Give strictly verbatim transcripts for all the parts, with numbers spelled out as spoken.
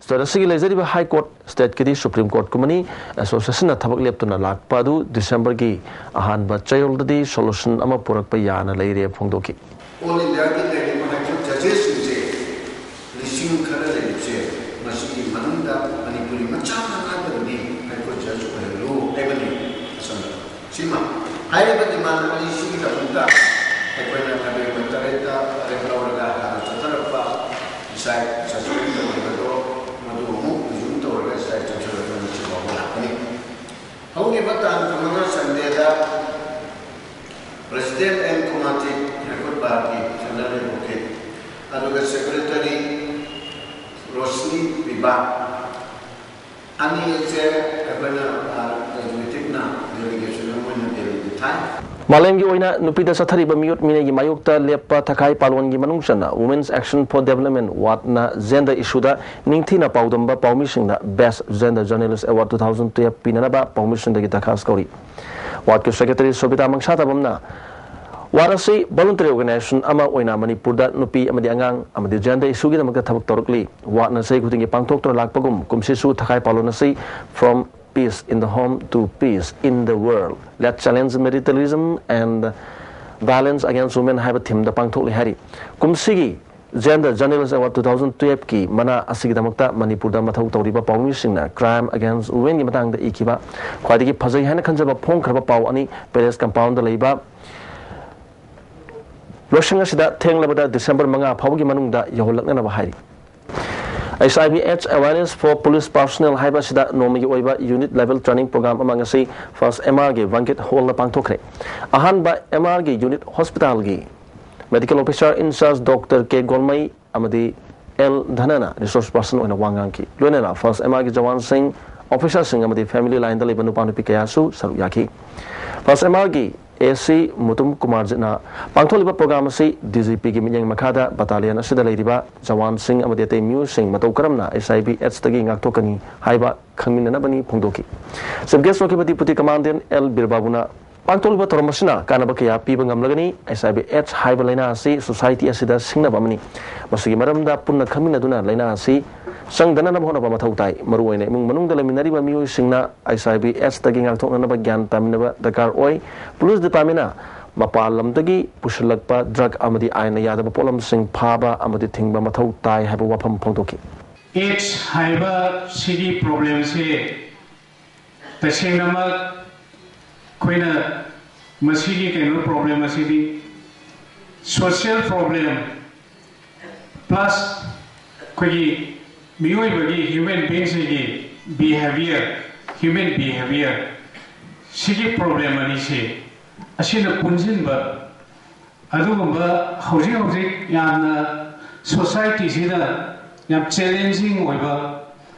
State ꯑꯁꯤꯒꯤ ꯂꯩꯖꯔꯤꯕ high court, ꯁ꯭ꯇꯦꯠꯀꯤꯗꯤ supreme ꯀꯣꯔꯠꯀꯨꯝꯕꯅꯤ꯫ ꯑꯦꯁꯣꯁꯤꯌꯦꯁꯟꯅ ꯊꯕꯛ ꯂꯦꯞꯇꯨꯅ ꯂꯥꯛꯄ ꯑꯗꯨ ꯗꯤꯁꯦꯝꯕꯔꯒꯤ ꯑꯍꯥꯟꯕ ꯆꯌꯣꯜꯗꯗꯤ ꯁꯣꯂꯨꯁꯟ ꯑꯃ ꯄꯨꯔꯛꯄ ꯌꯥꯅ ꯂꯩꯔꯦ ꯐꯣꯡꯗꯣꯛꯈꯤ꯫ ꯑꯣꯜ ꯏꯟꯗꯤꯌꯥꯒꯤ ꯂꯩꯔꯤꯕ ꯍꯥꯏ ꯀꯣꯔꯠ ꯖꯖꯦꯁꯁꯤꯡꯁꯦ ꯂꯤꯁꯤꯡ ꯈꯔ ꯂꯩꯔꯤꯕꯁꯦ, ꯃꯁꯤꯒꯤ ꯃꯅꯨꯡꯗ ꯃꯅꯤꯄꯨꯔꯤ ꯃꯆꯥ ꯃꯉꯥꯇꯕꯨꯗꯤ ꯍꯥꯏ ꯀꯣꯔꯠ ꯖꯖ ꯑꯣꯏꯍꯜꯂꯨ ꯍꯥꯏꯕꯅꯤ ꯑꯁꯝꯕꯗ꯫ ꯁꯤꯃ ꯍꯥꯏꯔꯤꯕ ꯗꯤꯃꯥꯟ ꯑꯅꯤꯁꯤꯒꯤꯗꯃꯛꯇ ꯑꯩꯈꯣꯏꯅ ꯅꯕꯦꯝꯕꯔ ꯇꯔꯦꯠꯇ ꯋꯥꯔꯦꯞ ꯂꯧꯔꯒ ꯍꯥꯟꯅ ꯆꯠꯊꯔꯛꯄ ꯉꯁꯥꯏ ꯁꯁꯄꯦꯟ ꯇꯧꯈꯤꯕꯗꯣ ꯃꯗꯨ ꯑꯃꯨꯛ ꯔꯤꯖ꯭ꯌꯨꯝ ꯇꯧꯔꯒ ꯉꯁꯥꯏ ꯆꯠꯊꯔꯒ ꯉꯁꯤ ꯐꯥꯎꯕ ꯂꯥꯛꯀꯅꯤ꯫ ꯍꯧꯈꯤꯕ ꯇꯥꯡ ꯀꯨꯟꯃꯉꯥ ꯁꯟꯗꯦꯗ ꯄ꯭ꯔꯦꯁꯤꯗꯦꯟ ꯑꯦꯟ ꯀꯣꯃꯥꯇꯤ ꯍꯥꯏꯀꯣꯔꯠ ꯕꯥꯔꯒꯤ ꯖꯦꯅꯔꯦꯜ ꯑꯦꯗꯚꯣꯀꯦꯠ ꯑꯗꯨꯒ ꯁꯦꯀ꯭ꯔꯦꯇꯔꯤ ꯔꯣꯁꯅꯤ ꯄꯤꯕꯥ ꯑꯅꯤ ꯑꯁꯦ ꯑꯩꯈꯣꯏꯅ ꯑꯦꯛꯖꯤꯀ꯭ꯌꯨꯇꯤꯚꯅ ꯗꯦꯂꯤꯒꯦꯁꯟ ꯑꯃ ꯑꯣꯏꯅ ꯗꯦꯜꯂꯤꯗ ꯊꯥꯏ꯫ ꯃꯥꯂꯦꯝꯒꯤ ꯑꯣꯏꯅ ꯅꯨꯄꯤꯗ ꯆꯠꯊꯔꯤꯕ ꯃꯤꯑꯣꯠ ꯃꯤꯅꯩꯒꯤ ꯃꯥꯌꯣꯛꯇ ꯂꯦꯞꯄ ꯊꯈꯥꯏ ꯄꯥꯂꯣꯟꯒꯤ ꯃꯅꯨꯡ ꯆꯟꯅ Women's Action for Development, ꯋꯥꯠꯅ ꯖꯦꯟꯗꯔ ꯏꯁꯨꯗ ꯅꯤꯡꯊꯤꯅ ꯄꯥꯎꯗꯝꯕ ꯄꯥꯎꯃꯤꯁꯤꯡꯅ Best Gender Journalist Award two thousand twelve ꯄꯤꯅꯅꯕ ꯄꯥꯎꯃꯤꯁꯤꯡꯗꯒꯤ ꯗꯔꯈꯥꯁ ꯀꯧꯔꯤ꯫ ꯋꯥꯠꯀꯤ ꯁꯦꯀ꯭ꯔꯦꯇꯔꯤ ꯁꯣꯕꯤꯇꯥ ꯃꯪꯁꯥ ꯇꯥꯕꯝꯅ ꯋꯥꯠ ꯑꯁꯤ voluntary organization ꯑꯃ ꯑꯣꯏꯅ ꯃꯅꯤꯄꯨꯔꯗ ꯅꯨꯄꯤ ꯑꯃꯗꯤ ꯑꯉꯥꯡ ꯑꯃꯗꯤ ꯖꯦꯟꯗꯔ ꯏꯁꯨꯒꯤꯗꯃꯛꯇ ꯊꯕꯛ ꯇꯧꯔꯛꯂꯤ꯫ ꯋꯥꯠꯅ ꯆꯍꯤ ꯈꯨꯗꯤꯡꯒꯤ ꯄꯥꯡꯊꯣꯛꯇꯨꯅ ꯂꯥꯛꯄꯒꯨꯝ ꯀꯨꯝꯁꯤꯁꯨ ꯊꯈꯥꯏ ꯄꯥꯂꯣꯟ ꯑꯁꯤ From Peace in the Home to Peace in the World, Let's Challenge Militarism and Violence Against Women ꯍꯥꯏꯕ ꯊꯤꯝꯗ ꯄꯥꯡꯊꯣꯛꯂꯤ ꯍꯥꯏꯔꯤ꯫ ꯀꯨꯝꯁꯤꯒꯤ Gender Journalist Award two thousand twelve ꯀꯤ ꯃꯅꯥ ꯑꯁꯤꯒꯤꯗꯃꯛꯇ ꯃꯅꯤꯄꯨꯔꯗ ꯃꯊꯧ ꯇꯧꯔꯤꯕ ꯄꯥꯎꯃꯤꯁꯤꯡꯅ crime against women ꯒꯤ ꯃꯇꯥꯡꯗ ꯏꯈꯤꯕ ꯈ꯭ꯋꯥꯏꯗꯒꯤ ꯐꯖꯩ ꯍꯥꯏꯅ ꯈꯟꯖꯕ ꯐꯣꯡꯈ꯭ꯔꯕ ꯄꯥꯎ ꯑꯅꯤ Palace Compound ꯗ ꯂꯩꯕ ꯂꯣꯏꯁꯪ ꯑꯁꯤꯗ ꯊꯦꯡꯂꯕꯗ ꯗꯤꯁꯦꯝꯕꯔ ꯃꯉꯥ ꯐꯥꯎꯕꯒꯤ ꯃꯅꯨꯡꯗ ꯌꯧꯍꯜꯂꯛꯅꯅꯕ ꯍꯥꯏꯔꯤ꯫ H I V AIDS Awareness for Police Personnel ꯍꯥꯏꯕ ꯑꯁꯤꯗ ꯅꯣꯡꯃꯒꯤ ꯑꯣꯏꯕ unit level training program ꯑꯃ ꯉꯁꯤ First M R ꯒꯤ banquet hall ꯗ ꯄꯥꯡꯊꯣꯛꯈ꯭ꯔꯦ꯫ ꯑꯍꯥꯟꯕ M R ꯒꯤ unit hospital ꯒꯤ medical officer in charge Doctor K ꯒꯣꯜꯃꯩ ꯑꯃꯗꯤ L ꯙꯅꯅ resource person ꯑꯣꯏꯅ ꯋꯥ ꯉꯥꯡꯈꯤ꯫ ꯂꯣꯏꯅꯅ First M R ꯒꯤ ꯖꯋꯥꯟꯁꯤꯡ, officer ꯁꯤꯡ ꯑꯃꯗꯤ family line ꯗ ꯂꯩꯕ ꯅꯨꯄꯥ ꯅꯨꯄꯤ ꯀꯌꯥꯁꯨ ꯁꯔꯨꯛ ꯌꯥꯈꯤ꯫ First M R ꯒꯤ A C ꯃꯨꯇꯨꯝ ꯀꯨꯃꯥꯔꯖꯤꯠꯅ ꯄꯥꯡꯊꯣꯛꯂꯤꯕ program ꯑꯁꯤ D G P ꯒꯤ ꯃꯤꯠꯌꯦꯡ ꯃꯈꯥꯗ battalion ꯑꯁꯤꯗ ꯂꯩꯔꯤꯕ ꯖꯋꯥꯟꯁꯤꯡ ꯑꯃꯗꯤ ꯑꯇꯩ ꯃꯤꯑꯣꯏꯁꯤꯡ ꯃꯇꯧ ꯀꯔꯝꯅ H I V AIDS ꯇꯒꯤ ꯉꯥꯛꯊꯣꯛꯀꯅꯤ ꯍꯥꯏꯕ ꯈꯪꯃꯤꯟꯅꯅꯕꯅꯤ ꯐꯣꯡꯗꯣꯛꯈꯤ꯫ Chief guest ꯑꯣꯏꯈꯤꯕ Deputy Commandant L ꯕꯤꯔꯕꯥꯕꯨꯅ ꯄꯥꯡꯊꯣꯛꯂꯤꯕ ꯊꯧꯔꯝ ꯑꯁꯤꯅ ꯀꯥꯟꯅꯕ ꯀꯌꯥ ꯄꯤꯕ ꯉꯝꯂꯒꯅꯤ꯫ ꯑꯩꯆ ꯑꯥꯏ ꯚꯤ ꯑꯦꯗꯁ ꯍꯥꯏꯕ ꯂꯥꯏꯅꯥ ꯑꯁꯤ ꯁꯣꯁꯥꯏꯇꯤ ꯑꯁꯤꯗ ꯁꯤꯡꯅꯕ ꯑꯃꯅꯤ꯫ ꯃꯁꯤꯒꯤ ꯃꯔꯝꯗ ꯄꯨꯟꯅ ꯈꯪꯃꯤꯟꯅꯗꯨꯅ ꯂꯥꯏꯅꯥ ꯑꯁꯤ ꯆꯪꯗꯅꯅꯕ ꯍꯣꯠꯅꯕ ꯃꯊꯧ ꯇꯥꯏ꯫ ꯃꯔꯨꯑꯣꯏꯅ ꯏꯃꯨꯡ ꯃꯅꯨꯡꯗ ꯂꯩꯃꯤꯟꯅꯔꯤꯕ ꯃꯤꯑꯣꯏꯁꯤꯡꯅ ꯑꯩꯆ ꯑꯥꯏ ꯚꯤ ꯑꯦꯗꯁꯇꯒꯤ ꯉꯥꯛꯊꯣꯛꯅꯅꯕ ꯒ꯭ꯌꯥꯟ ꯇꯥꯃꯤꯟꯅꯕ ꯗꯔꯀꯥꯔ ꯑꯣꯏ꯫ ꯄꯨꯂꯤꯁ ꯗꯤꯄꯥꯔꯠꯃꯦꯟꯅ ꯃꯄꯥꯟ ꯂꯝꯗꯒꯤ ꯄꯨꯁꯤꯜꯂꯛꯄ ꯗ꯭ꯔꯒ ꯑꯃꯗꯤ ꯑꯥꯏꯟꯅ ꯌꯥꯗꯕ ꯄꯣꯠꯂꯝꯁꯤꯡ ꯐꯥꯕ ꯑꯃꯗꯤ ꯊꯤꯡꯕ ꯃꯊꯧ ꯇꯥꯏ ꯍꯥꯏꯕ ꯋꯥꯐꯝ ꯐꯣꯡꯗꯣꯛꯈꯤ꯫ ꯑꯦꯗꯁ ꯍꯥꯏꯕ ꯁꯤꯒꯤ ꯄ꯭ꯔꯣꯕ꯭ꯂꯦꯝꯁꯦ ꯇꯁꯦꯡꯅꯃꯛ ꯑꯩꯈꯣꯏꯅ ꯃꯁꯤꯒꯤ ꯀꯩꯅꯣ ꯄ꯭ꯔꯣꯕ꯭ꯂꯦꯝ ꯑꯁꯤꯗꯤ ꯁꯣꯁꯤꯌꯦꯜ ꯄ꯭ꯔꯣꯕ꯭ꯂꯦꯝ ꯄ꯭ꯂꯁ ꯑꯩꯈꯣꯏꯒꯤ ꯃꯤꯑꯣꯏꯕꯒꯤ ꯍ꯭ꯌꯨꯃꯦꯟ ꯕꯤꯡꯁꯤꯒꯤ ꯕꯤꯍꯦꯕꯤꯌꯔ, ꯍ꯭ꯌꯨꯃꯦꯟ ꯕꯤꯍꯦꯕꯤꯌꯔ ꯁꯤꯒꯤ ꯄ꯭ꯔꯣꯕ꯭ꯂꯦꯝ ꯑꯅꯤꯁꯦ ꯑꯁꯤꯅ ꯄꯨꯟꯁꯤꯟꯕ ꯑꯗꯨꯒꯨꯝꯕ ꯍꯧꯖꯤꯛ ꯍꯧꯖꯤꯛ ꯌꯥꯝꯅ ꯁꯣꯁꯥꯏꯇꯤꯁꯤꯗ ꯌꯥꯝ ꯆꯦꯂꯦꯟꯖꯤꯡ ꯑꯣꯏꯕ,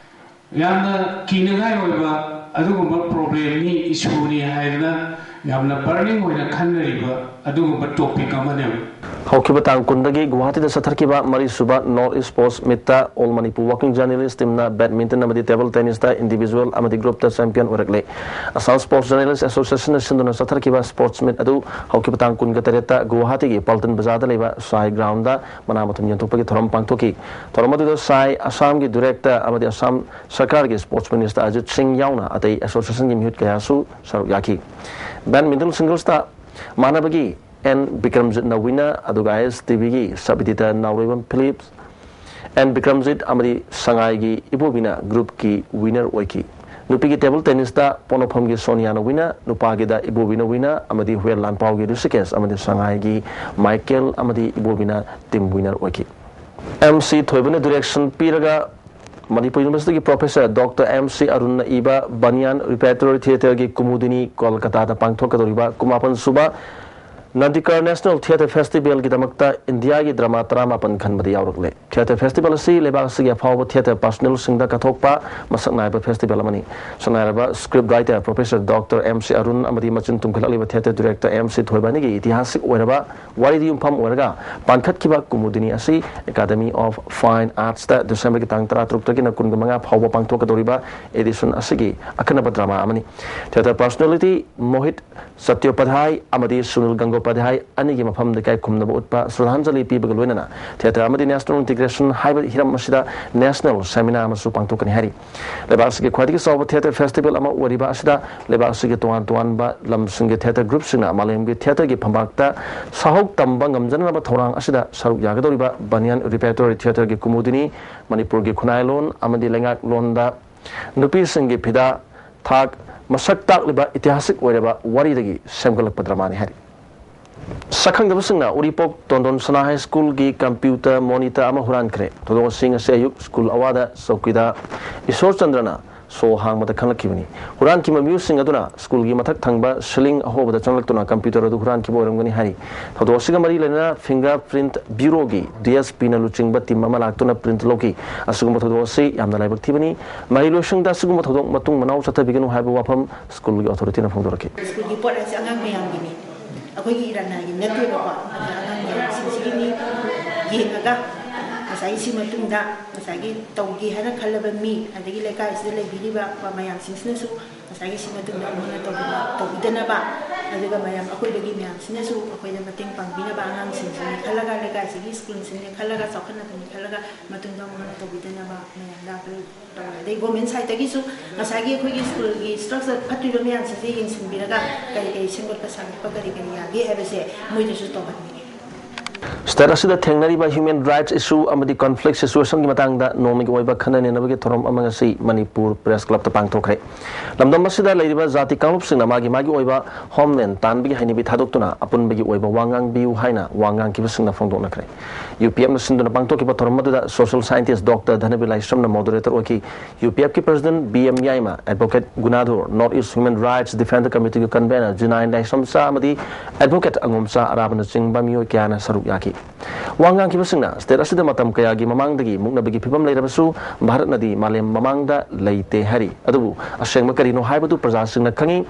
ꯌꯥꯝꯅ ꯀꯤꯅꯤꯡꯉꯥꯏ ꯑꯣꯏꯕ ꯑꯗꯨꯒꯨꯝꯕ ꯄ꯭ꯔꯣꯕ꯭ꯂꯦꯝꯅꯤ, ꯏꯁꯨꯅꯤ ꯍꯥꯏꯗꯅ ꯌꯥꯝꯅ ꯕꯔꯅꯤꯡ ꯑꯣꯏꯅ ꯈꯟꯅꯔꯤꯕ ꯑꯗꯨꯒꯨꯝꯕ ꯇꯣꯄꯤꯛ ꯑꯃꯅꯦꯕ꯫ ꯍꯧꯈꯤꯕ ꯇꯥꯡ ꯀꯨꯟꯗꯒꯤ ꯒꯨꯋꯥꯍꯥꯇꯤꯗ ꯆꯠꯊꯔꯛꯈꯤꯕ ꯃꯔꯤꯁꯨꯕ ꯅꯣꯔꯠ ꯏꯁ ꯁ꯭ꯄꯣꯔꯠꯁ ꯃꯤꯠꯇ All Manipur Working Journalist Teamꯅ badminton ꯑꯃꯗꯤ table tennisꯇ individual ꯑꯃꯗꯤ groupꯇ champion ꯑꯣꯏꯔꯛꯂꯦ꯫ Assam Sports Journalist Associationꯅ ꯁꯤꯟꯗꯨꯅ ꯆꯠꯊꯔꯛꯈꯤꯕ ꯁ꯭ꯄꯣꯔꯠꯁ ꯃꯤꯠ ꯑꯗꯨ ꯍꯧꯈꯤꯕ ꯇꯥꯡ ꯀꯨꯟꯒ ꯇꯔꯦꯠꯇ ꯒꯨꯋꯥꯍꯥꯇꯤꯒꯤ ꯄꯜꯇꯟ ꯕꯖꯥꯔꯗ ꯂꯩꯕ ꯁꯥꯏ ꯒ꯭ꯔꯥꯎꯟꯗ ꯃꯅꯥ ꯃꯊꯨꯝ ꯌꯦꯟꯊꯣꯛꯄꯒꯤ ꯊꯧꯔꯝ ꯄꯥꯡꯊꯣꯛꯈꯤ꯫ ꯊꯧꯔꯝ ꯑꯗꯨꯗ ꯁꯥꯏ ꯑꯁꯥꯝꯒꯤ ꯗꯤꯔꯦꯛꯇꯔ ꯑꯃꯗꯤ ꯑꯁꯥꯝ ꯁꯔꯀꯥꯔꯒꯤ ꯁ꯭ꯄꯣꯔꯠꯁ ꯃꯤꯅꯤꯁꯇꯔ ꯑꯖꯤꯠ ꯁꯤꯡ ꯌꯥꯎꯅ ꯑꯇꯩ ꯑꯦꯁꯣꯁꯤꯌꯦꯁꯟꯒꯤ ꯃꯤꯍꯨꯠ ꯀꯌꯥꯁꯨ ꯁꯔꯨꯛ ꯌꯥꯈꯤ꯫ ꯕꯦꯗꯃꯤꯟꯇꯟ ꯁꯤꯡꯒꯜꯁꯇ ꯃꯥꯟꯅꯕꯒꯤ ꯑꯦꯟ ꯕꯤꯀ꯭ꯔꯝꯖꯤꯠꯅ ꯋꯤꯅꯔ, ꯑꯗꯨꯒ ꯑꯥꯏ ꯑꯦꯁ ꯇꯤ ꯚꯤꯒꯤ ꯁꯕꯤꯗꯤꯇꯥ ꯅꯥꯎꯔꯦꯝꯕꯝ ꯐꯤꯂꯤꯞꯁ, ꯑꯦꯟ ꯕꯤꯀ꯭ꯔꯝꯖꯤꯠ ꯑꯃꯗꯤ ꯁꯉꯥꯏꯒꯤ ꯏꯕꯣꯕꯤꯅ ꯒ꯭ꯔꯨꯞꯀꯤ ꯋꯤꯅꯔ ꯑꯣꯏꯈꯤ꯫ ꯅꯨꯄꯤꯒꯤ ꯇꯦꯕꯜ ꯇꯦꯅꯤꯁꯇ ꯄꯣꯠꯅꯧꯐꯝꯒꯤ ꯁꯣꯅꯤꯌꯥꯅ ꯋꯤꯅꯔ, ꯅꯨꯄꯥꯒꯤꯗ ꯏꯕꯣꯕꯤꯅ ꯋꯤꯅꯔ ꯑꯃꯗꯤ ꯍꯨꯌꯦꯟ ꯂꯥꯟꯄꯥꯎꯒꯤ ꯔꯤꯁꯤꯀꯦꯁ ꯑꯃꯗꯤ ꯁꯉꯥꯏꯒꯤ ꯃꯥꯏꯀꯦꯜ ꯑꯃꯗꯤ ꯏꯕꯣꯕꯤꯅ ꯇꯤꯝ ꯋꯤꯅꯔ ꯑꯣꯏꯈꯤ꯫ ꯑꯦꯝ ꯁꯤ ꯊꯣꯏꯕꯅ ꯗꯤꯔꯦꯛꯁꯟ ꯄꯤꯔꯒ ꯃꯅꯤꯄꯨꯔ ꯌꯨꯅꯤꯚꯔꯁꯤꯇꯤꯒꯤ ꯄ꯭ꯔꯣꯐꯦꯁꯔ ꯗꯣꯛꯇꯔ ꯑꯦꯝ ꯁꯤ ꯑꯔꯨꯟꯅ ꯏꯕ ꯕꯅꯤꯌꯥꯟ ꯔꯤꯄꯦꯔꯇꯣꯔꯤ ꯊꯤꯌꯦꯇꯔꯒꯤ ꯀꯨꯃꯨꯗꯤꯅꯤ ꯀꯣꯜꯀꯇꯥꯗ ꯄꯥꯡꯊꯣꯛꯀꯗꯧꯔꯤꯕ ꯀꯨꯟꯃꯥꯄꯟ ꯁꯨꯕ ꯅꯟꯗꯤꯀꯔ ꯅꯦꯁꯅꯦꯜ ꯊꯤꯌꯦꯇꯔ ꯐꯦꯁꯇꯤꯚꯦꯜꯒꯤꯗꯃꯛꯇ ꯏꯟꯗꯤꯌꯥꯒꯤ ꯗ꯭ꯔꯃꯥ ꯇꯔꯥꯃꯥꯄꯟ ꯈꯟꯕꯗ ꯌꯥꯎꯔꯛꯂꯦ꯫ ꯊꯤꯌꯦꯇꯔ ꯐꯦꯁꯇꯤꯚꯦꯜ ꯑꯁꯤ ꯂꯩꯕꯥꯛ ꯑꯁꯤꯒꯤ ꯑꯐꯥꯎꯕ ꯊꯤꯌꯦꯇꯔ ꯄꯥꯔꯁꯣꯅꯦꯜꯁꯤꯡꯗ ꯀꯠꯊꯣꯛꯄ ꯃꯁꯛ ꯅꯥꯏꯕ ꯐꯦꯁꯇꯤꯚꯦꯜ ꯑꯃꯅꯤ꯫ ꯁꯛꯅꯥꯏꯔꯕ script writer professor doctor M C Arun ꯑꯃꯗꯤ ꯃꯆꯤꯟ ꯇꯨꯝꯈꯠꯂꯛꯂꯤꯕ ꯊꯤꯌꯦꯇꯔ ꯗꯤꯔꯦꯛꯇꯔ ꯑꯦꯝ ꯁꯤ ꯊꯣꯏꯕ ꯑꯅꯤꯒꯤ ꯏꯇꯤꯍꯥꯁꯤꯛ ꯑꯣꯏꯔꯕ ꯋꯥꯔꯤꯗ ꯌꯨꯝꯐꯝ ꯑꯣꯏꯔꯒ ꯄꯥꯟꯈꯠꯈꯤꯕ ꯀꯨꯃꯨꯗꯤꯅꯤ ꯑꯁꯤ Academy of Fine Artsꯇ ꯗꯤꯁꯦꯝꯕꯔꯒꯤ ꯇꯥꯡ ꯇꯔꯥꯇꯔꯨꯛꯇꯒꯤꯅ ꯀꯨꯟꯃꯉꯥ ꯐꯥꯎꯕ ꯄꯥꯡꯊꯣꯛꯀꯗꯧꯔꯤꯕ ꯑꯦꯗꯤꯁꯟ ꯑꯁꯤꯒꯤ ꯑꯈꯟꯅꯕ ꯗ꯭ꯔꯃꯥ ꯑꯃꯅꯤ꯫ ꯊꯤꯌꯦꯇꯔ ꯄꯥꯔꯁꯣꯅꯦꯂꯤꯇꯤ ꯃꯣꯍꯤꯠ ꯆꯠꯇꯣꯄꯥꯙ꯭ꯌꯥꯏ ꯑꯃꯗꯤ ꯁꯨꯅꯤꯜ ꯒꯪꯒꯣꯄꯥꯙ꯭ꯌꯥꯏ ꯑꯅꯤꯒꯤ ꯃꯐꯝꯗ ꯏꯀꯥꯏ ꯈꯨꯝꯅꯕ ꯎꯠꯄ ꯁ꯭ꯔꯗꯥꯟꯖꯂꯤ ꯄꯤꯕꯒ ꯂꯣꯏꯅꯅ ꯊꯤꯌꯦꯇꯔ ꯑꯃꯗꯤ ꯅꯦꯁꯅꯦꯜ ꯏꯟꯇꯤꯒ꯭ꯔꯦꯁꯟ ꯍꯥꯏꯕ ꯍꯤꯔꯝ ꯑꯁꯤꯗ ꯅꯦꯁꯅꯦꯜ ꯁꯦꯃꯤꯅꯥꯔ ꯑꯃꯁꯨ ꯄꯥꯡꯊꯣꯛꯀꯅꯤ ꯍꯥꯏꯔꯤ꯫ ꯂꯩꯕꯥꯛ ꯑꯁꯤꯒꯤ ꯈ꯭ꯋꯥꯏꯗꯒꯤ ꯆꯥꯎꯕ ꯊꯤꯌꯦꯇꯔ ꯐꯦꯁꯇꯤꯚꯦꯜ ꯑꯃ ꯑꯣꯏꯔꯤꯕ ꯑꯁꯤꯗ ꯂꯩꯕꯥꯛ ꯑꯁꯤꯒꯤ ꯇꯣꯉꯥꯟ ꯇꯣꯉꯥꯟꯕ ꯂꯝꯁꯤꯡꯒꯤ ꯊꯤꯌꯦꯇꯔ ꯒ꯭ꯔꯨꯞꯁꯤꯡꯅ ꯃꯥꯂꯦꯝꯒꯤ ꯊꯤꯌꯦꯇꯔꯒꯤ ꯐꯝꯄꯥꯛꯇ ꯁꯥꯍꯧ ꯇꯝꯕ ꯉꯝꯖꯅꯕ ꯊꯧꯔꯥꯡ ꯑꯁꯤꯗ ꯁꯔꯨꯛ ꯌꯥꯒꯗꯧꯔꯤꯕ ꯕꯅꯤꯌꯥꯟ ꯔꯤꯄꯦꯇꯣꯔꯤ ꯊꯤꯌꯦꯇꯔꯒꯤ ꯀꯨꯃꯨꯗꯤꯅꯤ ꯃꯅꯤꯄꯨꯔꯒꯤ ꯈꯨꯟꯅꯥꯏꯂꯣꯟ ꯑꯃꯗꯤ ꯂꯩꯉꯥꯛꯂꯣꯟꯗ ꯅꯨꯄꯤꯁꯤꯡꯒꯤ ꯐꯤꯗꯥ ꯊꯥꯛ ꯃꯁꯛ ꯇꯥꯛꯂꯤꯕ ꯏꯇꯤꯍꯥꯁꯤꯛ ꯑꯣꯏꯔꯕ ꯋꯥꯔꯤꯗꯒꯤ ꯁꯦꯝꯒꯠꯂꯛꯄ ꯗ꯭ꯔꯃꯥꯅꯤ ꯍꯥꯏꯔꯤ꯫ ꯁꯛꯈꯪꯗꯕꯁꯤꯡꯅ ꯎꯔꯤꯄꯣꯛ ꯇꯣꯟꯗꯣꯟ ꯁꯅꯥ ꯍꯥꯏ ꯁ꯭ꯀꯨꯜꯒꯤ ꯀꯝꯄ꯭ꯌꯨꯇꯔ ꯃꯣꯅꯤꯇꯔ ꯑꯃ ꯍꯨꯔꯥꯟꯈ꯭ꯔꯦ꯫ ꯊꯧꯗꯣꯛ ꯑꯁꯤ ꯉꯁꯤ ꯑꯌꯨꯛ ꯁ꯭ꯀꯨꯜ ꯑꯋꯥꯗ ꯆꯧꯀꯤꯗꯥꯔ ꯏꯁꯣꯔ ꯆꯟꯗ꯭ꯔꯅ ꯁꯣ ꯍꯥꯡꯕꯗ ꯈꯪꯂꯛꯈꯤꯕꯅꯤ꯫ ꯍꯨꯔꯥꯟꯈꯤꯕ ꯃꯤꯑꯣꯏꯁꯤꯡ ꯑꯗꯨꯅ ꯁ꯭ꯀꯨꯜꯒꯤ ꯃꯊꯛ ꯊꯪꯕ ꯁꯤꯂꯤꯡ ꯑꯍꯣꯕꯗ ꯆꯪꯂꯛꯇꯨꯅ ꯀꯝꯄ꯭ꯌꯨꯇꯔ ꯑꯗꯨ ꯍꯨꯔꯥꯟꯈꯤꯕ ꯑꯣꯏꯔꯝꯒꯅꯤ ꯍꯥꯏꯔꯤ꯫ ꯊꯧꯗꯣꯛ ꯑꯁꯤꯒ ꯃꯔꯤ ꯂꯩꯅꯅ ꯐꯤꯡꯒꯔ ꯄ꯭ꯔꯤꯟꯠ ꯕ꯭ꯌꯨꯔꯣꯒꯤ ꯗꯤ ꯑꯦꯁ ꯄꯤꯅ ꯂꯨꯆꯤꯡꯕ ꯇꯤꯝ ꯑꯃ ꯂꯥꯛꯇꯨꯅ ꯄ꯭ꯔꯤꯟꯠ ꯂꯧꯈꯤ꯫ ꯑꯁꯤꯒꯨꯝꯕ ꯊꯧꯗꯣꯛ ꯑꯁꯤ ꯌꯥꯝꯅ ꯂꯥꯏꯕꯛ ꯊꯤꯕꯅꯤ꯫ ꯃꯍꯩꯂꯣꯏꯁꯪꯗ ꯑꯁꯤꯒꯨꯝꯕ ꯊꯧꯗꯣꯛ ꯃꯇꯨꯡ ꯃꯅꯥꯎ ꯆꯠꯊꯕꯤꯒꯅꯨ ꯍꯥꯏꯕ ꯋꯥꯐꯝ ꯁ꯭ꯀꯨꯜꯒꯤ ꯑꯣꯊꯣꯔꯤꯇꯤꯅ ꯐꯣꯡꯗꯣꯔꯛꯈꯤ꯫ ꯁ꯭ꯀꯨꯜꯒꯤ ꯄꯣꯠ ꯍꯥꯏꯁꯦ ꯑꯉꯥꯡ ꯃꯌꯥꯝꯒꯤꯅꯤ꯫ ꯑꯩꯈꯣꯏꯒꯤ ꯏꯔꯥꯟꯅꯥꯒꯤ ꯅꯠꯇꯦꯕꯀꯣ꯫ ꯑꯗꯨꯅ ꯑꯉꯥꯡ ꯃꯌꯥꯝꯁꯤꯡꯁꯤꯒꯤꯅꯤ꯫ ꯌꯦꯡꯉꯒ ꯉꯁꯥꯏꯒꯤ ꯁꯤ ꯃꯇꯨꯡꯗ ꯉꯁꯥꯏꯒꯤ ꯇꯧꯒꯦ ꯍꯥꯏꯅ ꯈꯜꯂꯕ ꯃꯤ, ꯑꯗꯒꯤ ꯂꯩꯀꯥꯏꯁꯤꯗ ꯂꯩꯕꯤꯔꯤꯕ ꯃꯌꯥꯝꯁꯤꯡꯁꯤꯅꯁꯨ ꯉꯁꯥꯏꯒꯤ ꯁꯤ ꯃꯇꯨꯡꯗ ꯑꯃꯨꯛ ꯍꯟꯅ ꯇꯧꯗꯅ-, ꯇꯧꯕꯤꯗꯅꯕ, ꯑꯗꯨꯒ ꯃꯌꯥꯝ ꯑꯩꯈꯣꯏꯗꯒꯤ ꯃꯌꯥꯝꯁꯤꯅꯁꯨ ꯑꯩꯈꯣꯏꯗ ꯃꯇꯦꯡ ꯄꯥꯡꯕꯤꯅꯕ, ꯑꯉꯥꯡꯁꯤꯡꯁꯤꯅꯤ ꯈꯜꯂꯒ, ꯂꯩꯀꯥꯏꯁꯤꯒꯤ ꯁ꯭ꯀꯨꯜꯁꯤꯅꯤ ꯈꯜꯂꯒ, ꯆꯥꯎꯈꯠꯅꯕꯅꯤ ꯈꯜꯂꯒ ꯃꯇꯨꯡꯗ ꯑꯃꯨꯛ ꯍꯟꯅ ꯇꯧꯕꯤꯗꯅꯕ ꯃꯌꯥꯝꯗ ꯑꯩꯈꯣꯏ ꯇꯧꯔꯦ꯫ ꯑꯗꯩ ꯒꯣꯔꯃꯦꯟ ꯁꯥꯏꯠꯇꯒꯤꯁꯨ ꯉꯁꯥꯏꯒꯤ ꯑꯩꯈꯣꯏꯒꯤ ꯁ꯭ꯀꯨꯜꯒꯤ ꯁ꯭ꯇ꯭ꯔꯛꯆꯔ ꯐꯠꯇ꯭ꯔꯤꯕ ꯃꯌꯥꯝꯁꯤꯡꯁꯦ ꯌꯦꯡꯁꯤꯟꯕꯤꯔꯒ ꯀꯔꯤ ꯀꯔꯤ ꯁꯦꯝꯒꯠꯄ ꯁꯥꯒꯠꯄ ꯀꯔꯤ ꯀꯔꯤ ꯌꯥꯒꯦ ꯍꯥꯏꯕꯁꯦ ꯃꯣꯏꯗꯁꯨ ꯇꯧꯍꯟꯅꯤꯡꯉꯤ꯫ ꯁ꯭ꯇꯦꯠ ꯑꯁꯤꯗ ꯊꯦꯡꯅꯔꯤꯕ human rights issue ꯑꯃꯗꯤ conflict situationꯒꯤ ꯃꯇꯥꯡꯗ ꯅꯣꯡꯃꯒꯤ ꯑꯣꯏꯕ ꯈꯟꯅ ꯅꯩꯅꯕꯒꯤ ꯊꯧꯔꯝ ꯑꯃ ꯉꯁꯤ ꯃꯅꯤꯄꯨꯔ ꯄ꯭ꯔꯦꯁ ꯀ꯭ꯂꯕꯇ ꯄꯥꯡꯊꯣꯛꯈ꯭ꯔꯦ꯫ ꯂꯝꯗꯝ ꯑꯁꯤꯗ ꯂꯩꯔꯤꯕ ꯖꯥꯇꯤ ꯀꯥꯡꯂꯨꯞꯁꯤꯡꯅ ꯃꯥꯒꯤ ꯃꯥꯒꯤ ꯑꯣꯏꯕ homeland ꯇꯥꯟꯕꯒꯤ ꯍꯩꯅꯕꯤ ꯊꯥꯗꯣꯛꯇꯨꯅ ꯑꯄꯨꯟꯕꯒꯤ ꯑꯣꯏꯕ ꯋꯥ ꯉꯥꯡꯕꯤꯌꯨ ꯍꯥꯏꯅ ꯋꯥ ꯉꯥꯡꯈꯤꯕꯁꯤꯡꯅ ꯐꯣꯡꯗꯣꯛꯅꯈ꯭ꯔꯦ꯫ UPFꯅ ꯁꯤꯟꯗꯨꯅ ꯄꯥꯡꯊꯣꯛꯈꯤꯕ ꯊꯧꯔꯝ ꯑꯗꯨꯗ social scientist Doctor ꯙꯅꯕꯤꯔ ꯂꯥꯏꯁ꯭ꯔꯝꯅ moderator ꯑꯣꯏꯈꯤ꯫ UPFꯀꯤ president B M ꯌꯥꯏꯃ, advocate ꯒꯨꯅꯥꯙꯣꯔ, North East Human Rights Defender Committeeꯒꯤ convener ꯖꯤꯅꯥꯏꯟ ꯂꯥꯏꯁ꯭ꯔꯝꯆꯥ ꯑꯃꯗꯤ advocate ꯑꯉꯣꯝꯆꯥ ꯑꯔꯥꯕꯅꯆꯤꯡꯕ ꯃꯤꯑꯣꯏ ꯀꯌꯥꯅ ꯁꯔꯨꯛ ꯌꯥꯈꯤ꯫ ꯋꯥ ꯉꯥꯡꯈꯤꯕꯁꯤꯡꯅ ꯁ꯭ꯇꯦꯠ ꯑꯁꯤꯗ ꯃꯇꯝ ꯀꯌꯥꯒꯤ ꯃꯃꯥꯡꯗꯒꯤ ꯃꯨꯛꯅꯕꯒꯤ ꯐꯤꯕꯝ ꯂꯩꯔꯕꯁꯨ ꯚꯥꯔꯠꯅꯗꯤ ꯃꯥꯂꯦꯝ ꯃꯃꯥꯡꯗ ꯂꯩꯇꯦ ꯍꯥꯏꯔꯤ꯫ ꯑꯗꯨꯕꯨ ꯑꯁꯦꯡꯕ ꯀꯔꯤꯅꯣ ꯍꯥꯏꯕꯗꯨ ꯄ꯭ꯔꯖꯥꯁꯤꯡꯅ ꯈꯪꯏ꯫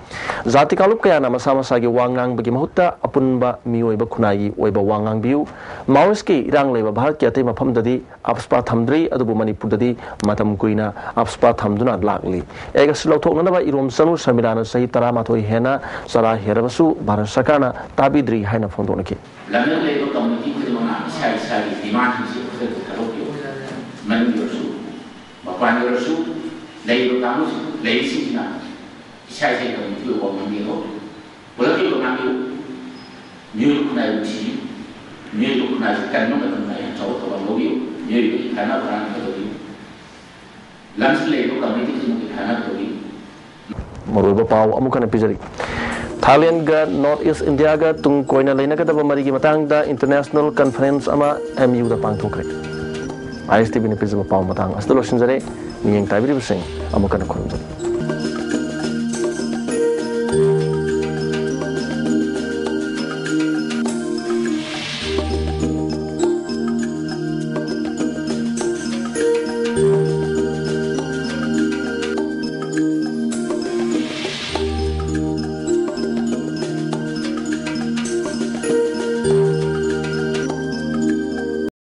ꯖꯥꯇꯤ ꯀꯥꯡꯂꯨꯞ ꯀꯌꯥꯅ ꯃꯁꯥ ꯃꯁꯥꯒꯤ ꯋꯥ ꯉꯥꯡꯕꯒꯤ ꯃꯍꯨꯠꯇ ꯑꯄꯨꯟꯕ ꯃꯤꯑꯣꯏꯕ ꯈꯨꯟꯅꯥꯏꯒꯤ ꯑꯣꯏꯕ ꯋꯥ ꯉꯥꯡꯕꯤꯌꯨ꯫ ꯃꯥꯑꯣꯏꯁꯀꯤ ꯏꯔꯥꯡ ꯂꯩꯕ ꯚꯥꯔꯠꯀꯤ ꯑꯇꯩ ꯃꯐꯝꯗꯗꯤ AFSPA ꯊꯝꯗ꯭ꯔꯤ, ꯑꯗꯨꯕꯨ ꯃꯅꯤꯄꯨꯔꯗꯗꯤ ꯃꯇꯝ ꯀꯨꯏꯅ AFSPA ꯊꯝꯗꯨꯅ ꯂꯥꯛꯂꯤ꯫ ꯑꯦꯛ ꯑꯁꯤ ꯂꯧꯊꯣꯛꯅꯅꯕ ꯏꯔꯣꯝ ꯆꯅꯨ ꯁꯔꯃꯤꯂꯥꯅ ꯆꯍꯤ ꯇꯔꯥꯃꯥꯊꯣꯏ ꯍꯦꯟꯅ ꯆꯔꯥ ꯍꯦꯔꯕꯁꯨ ꯚꯥꯔꯠ ꯁꯔꯀꯥꯔꯅ ꯇꯥꯕꯤꯗ꯭ꯔꯤ ꯍꯥꯏꯅ ꯐꯣꯡꯗꯣꯛꯅꯈꯤ꯫ ꯂꯝꯗꯝ ꯂꯩꯔꯤꯕ community ꯈꯨꯗꯤꯡꯃꯛꯅ ꯏꯁꯥ ꯏꯁꯥꯒꯤ demandꯁꯤꯡꯁꯤ ꯐꯖꯅ ꯊꯥꯗꯣꯛꯄꯤꯌꯨ꯫ ꯃꯅꯨꯡꯒꯤ ꯑꯣꯏꯔꯁꯨ, ꯃꯄꯥꯟꯒꯤ ꯑꯣꯏꯔꯁꯨ, ꯂꯩꯔꯤꯕ ꯀꯥꯡꯕꯨꯁꯤꯡ, ꯂꯩꯔꯤꯁꯤꯡꯁꯤꯅ ꯏꯁꯥ ꯏꯁꯥꯒꯤ community ꯑꯣꯏꯕ ꯉꯝꯕꯤꯌꯨ꯫ ꯄꯨꯂꯞꯀꯤ ꯑꯣꯏꯕ ꯉꯝꯕꯤꯌꯨ꯫ ꯃꯤꯑꯣꯏꯕ ꯈꯨꯟꯅꯥꯏꯕꯨ ꯅꯨꯡꯁꯤꯕꯤꯌꯨ꯫ ꯃꯤꯑꯣꯏꯕ ꯈꯨꯟꯅꯥꯏꯕꯨ ꯀꯟꯕ ꯃꯇꯝꯗ ꯌꯥꯝ ꯆꯥꯎꯕ ꯊꯧꯗꯥꯡ ꯂꯧꯕꯤꯌꯨ꯫ ꯃꯤꯑꯣꯏꯕꯒꯤ ꯐꯅꯕ ꯍꯣꯠꯅꯕꯤꯌꯨ꯫ ꯂꯝꯁꯤꯗ ꯂꯩꯔꯤꯕ community ꯈꯨꯗꯤꯡꯃꯛꯀꯤ ꯐꯅꯕ ꯇꯧꯕꯤꯌꯨ꯫ ꯃꯔꯨꯑꯣꯏꯕ ꯄꯥꯎ ꯑꯃꯨꯛ ꯍꯟꯅ ꯄꯤꯖꯔꯤ꯫ ꯊꯥꯏꯂꯦꯟꯗꯒ North East Indiaꯒ ꯇꯨꯡ ꯀꯣꯏꯅ ꯂꯩꯅꯒꯗꯕ ꯃꯔꯤꯒꯤ ꯃꯇꯥꯡꯗ international conference ꯑꯃ MUꯗ ꯄꯥꯡꯊꯣꯛꯈ꯭ꯔꯦ꯫ ISTVꯅ ꯄꯤꯖꯕ ꯄꯥꯎ ꯃꯇꯥꯡ ꯑꯁꯤꯗ ꯂꯣꯏꯁꯤꯟꯖꯔꯦ꯫ ꯃꯤꯠꯌꯦꯡ ꯇꯥꯕꯤꯔꯤꯕꯁꯤꯡ ꯑꯃꯨꯛ ꯍꯟꯅ ꯈꯨꯔꯨꯝꯖꯔꯤ꯫